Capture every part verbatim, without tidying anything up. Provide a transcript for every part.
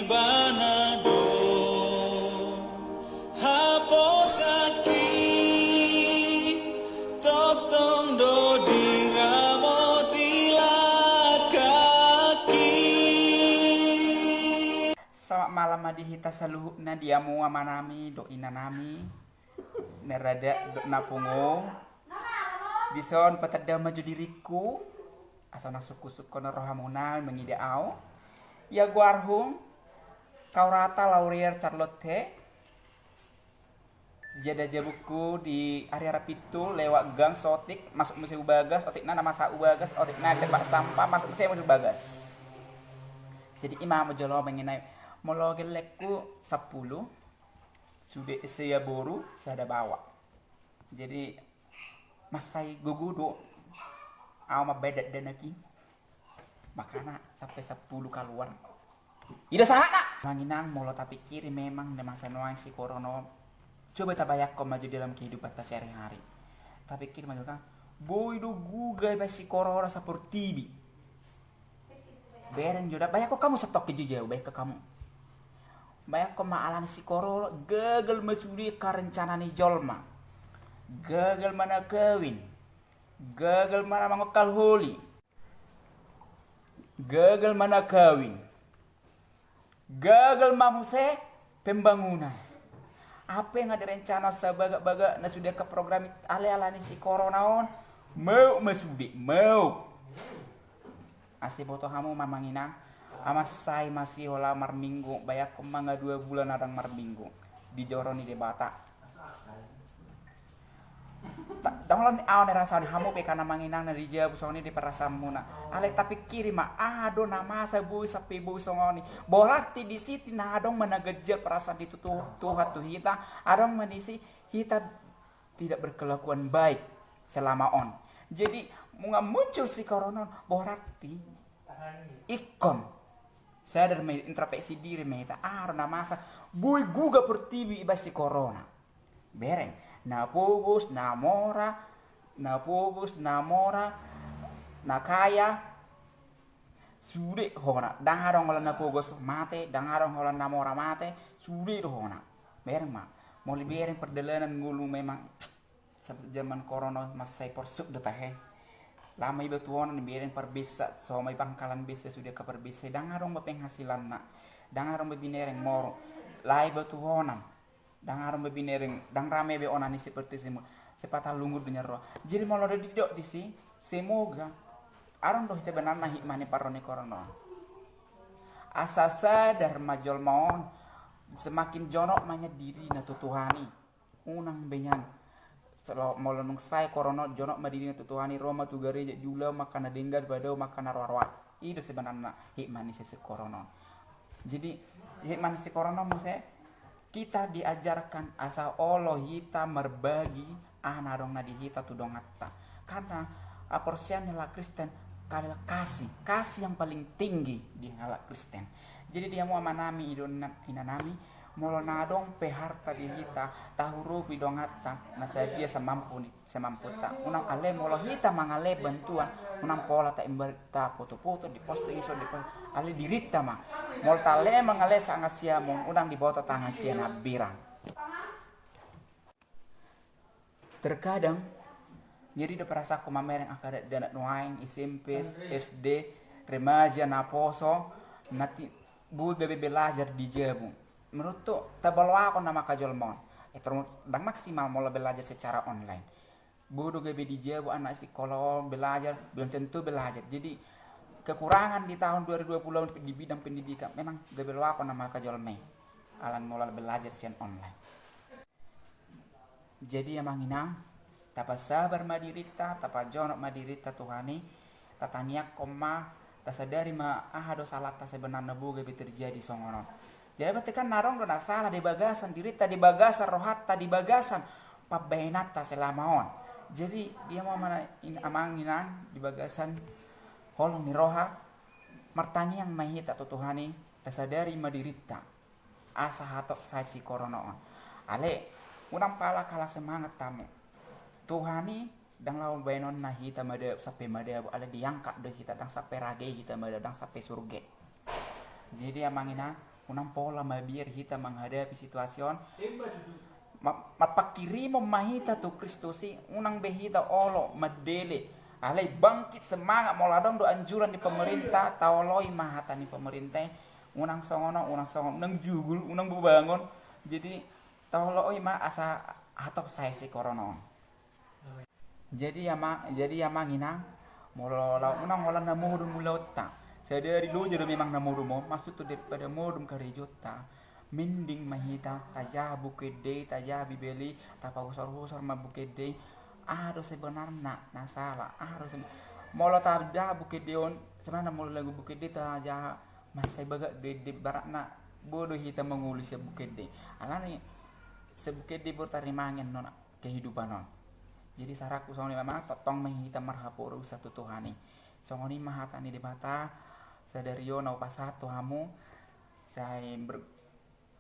Ibana do haposanki, tongtong do diramoti langkangki. Selamat malam ma di hita saluhutna, di hamu amanami dohot inanami, na rada dohot na pungu. Dison patanda ma jo diringku, asa unang sungkun-sungkun rohamuna mangida au. Ia goarhu Kaurata Laurier Charlotte. Jada jabungku di ari-ari pitu, lewat gang, sotik, masuk muse hu bagas, otikna na masa hu bagas, otikna di tempat sampah, masuk muse hu bagas. Jadi ima molo jolo manginai, molo gellengku sampulu, sude sia boru, sada baoa. Jadi mansai gogo do au mambaen dakdanak i. Makana sampe sampulu kaluar. I do sahatna. Amang inang, molo tapikiri memang na masa nuaeng si korona on, coba tabayangkon ma jo di dalam kehidupanta sehari-hari. Tapikiri ma jo kan, boi do guga iba si korona saportibi. Bereng jo da, bayangkon hamu satongkin jo, bayangkon hamu. Bayangkon ma, alani si korona gagal ma sude angka rencana ni jolma. Gagal ma na kawin. Gagal ma na mangokkol holi. Gagal ma na kawin. Gagal ma muse pembangunan. Hape nga direncana sabagak-bagak na sude angka program i, alai alani si korona on, mauk ma sude, mauk. Asa diboto hamu ma amang inang, mansai masihol au marminggu, bayangkon ma nga dua bulan ndang marminggu di joro ni Debata. Ndang olo au na rasaon, hamu pe kan amang inang na di jabu songon i di parasaanmuna. Alai tapikiri ma, aha do na masa boi sampe boi songon i. Berarti disi na adong ma na ganjil perasaan di tu, tu, Tuhan tu hita, adong ma disi hita tidak berkelakuan baik selama on. Jadi nunga muncul si korona on, berarti ingkon sadar ma, introspeksi diri ma hita, aha do na masa boi guga portibi iba si korona. Bereng, na pogos, na mora, na pogos, na mora, na kaya, sude hona. Ndang adong holan na pogos mate, ndang adong holan na mora mate, sude do hona. Bereng ma, molo bereng pardalanan ngolu memang, zaman korona mansai porsuk do tahe. Laho ma iba tu onan, bereng parbesa, so ma i pangkalan besa sude angka parbesa, ndang adong ba penghasilanna, ndang adong ba binereng moro. Laho iba tu onan, ndang adong ba binereng, ndang rame be onan i seperti semula. Sepatah lungun do nian roha. Jadi molo do didok disi, semoga adong do sebenarna hikmah ni parro ni korona on. Asa sadar ma jolma on, semakin jonok ma nian dirina tu Tuhan i. Unang be nian. Selo-, molo nunga sae korona on, jonok ma dirina tu Tuhan i, ro ma tu gareja, diulahon ma angka na denggan, padao ma angka na roa-roa. I do sebenarna hikmah ni sese korona on. Jadi hikmah ni si korona on muse, kita diajarkan asa olo hita marbagi aha na adong na di hita tu donganta. Karena, ah, haporseaon ni halak Kristen adalah kasih, kasih yang paling tinggi di halak Kristen. Jadi di hamu amanami, i do na-, inanami, molo na adong pe harta di hita, tahurupi donganta na sadia semampu ni, semampunta. Unang alai molo hita mangalehon bantuan, unang pola taimbar, tapoto-poto, diposting, ison diposting, alai dirinta ma. Molo taalehon mangalehon sanga siamun, unang diboto tangan sian hambirang. Terkadang, jadi do perasaanku mamereng angka dakdanak nuaeng, S M P, S D, remaja, naposo, na ti-, boi gabe belajar di jabu. Menurutku, tabaloakon nama angka jolma on. Eh, terus ndang maksimal molo belajar secara online. Boi do gabe di jabu anak sikola on belajar, belum tentu belajar. Jadi, kekurangan di tahun dua ribu dua puluh di bidang pendidikan, memang gabe loakon nama angka jolma i. Alani molo belajar sian online. Jadi amang inang, tapasabar ma dirinta, tapajonok ma dirinta Tuhan i, tatangiangkon ma, tasadari ma aha do salanta sebenarna boi gabe terjadi songon on. Jadi berarti kan na adong do na sala di bagasan dirinta, di bagasan rohanta, di bagasan pambahenanta selama on. Jadi dia ma amang inang, di bagasan holong ni roha, martangiang ma hita tu Tuhan i, tasadari ma dirinta. Asa hatop sae si korona on. Alai, unang pala kalah semangat hamu. Tuhan i ndang laho baenonna hita madabu sampe madabu, alai diangkat do hita, ndang sampe rage hita madabu, ndang sampe surge. Jadi amang inang, Unang pola mabiar hita manghadapi situasi on. Marpanghirimon ma hita tu Kristus i, unang be hita olo mandele. Alai bangkit semangat, molo adong do anjuran ni pemerintah, taoloi ma hata ni pemerintah i. Unang songon on, unang songon on, unang jugul, unang bebangon. Jadi taoloi ma asa hatop sae si korona on. Jadi amang, jadi amang inang, molo laho unang holan na modom ulaonta. Sadari loja do memang na modom on, maksudhu daripada modom karejonta. Mending ma hita tajaha buku ende i, tajaha Bibel i, tapahusor-husor ma buku ende i. Aha do sebenarna na sala, aha do seben-, molo tajaha buku ende on, sebenarna molo lagu buku ende tajaha, mansai bagak do ende, ibaratna boi do hita mangolu sian buku ende. Alani sian buku ende boi tarimangen nona kehidupan on. Jadi saranku songon i ma, tongtong ma hita marhaporusan tu Tuhan i. Songon i ma hata ni Debata sadari on na hupasahat tu hamu, sai ber-,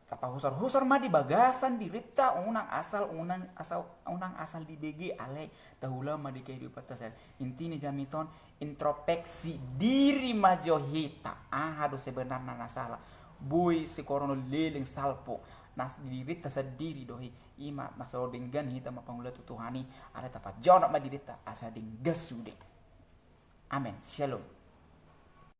tapahusor-husor ma di bagasan dirinta, unang asal, unang asal, unang asal dibege, alai taula ma di kehidupanta sadari. Inti ni jamita on, introspeksi diri ma jo hita, aha do sebenarna na sala. Boi si korona on leleng salpu, na s-, dirinta sandiri do i. I ma na so denggan hita ma pangula tu Tuhan i, alai tapajonok ma dirinta asa denggan sude. Amen. Shalom.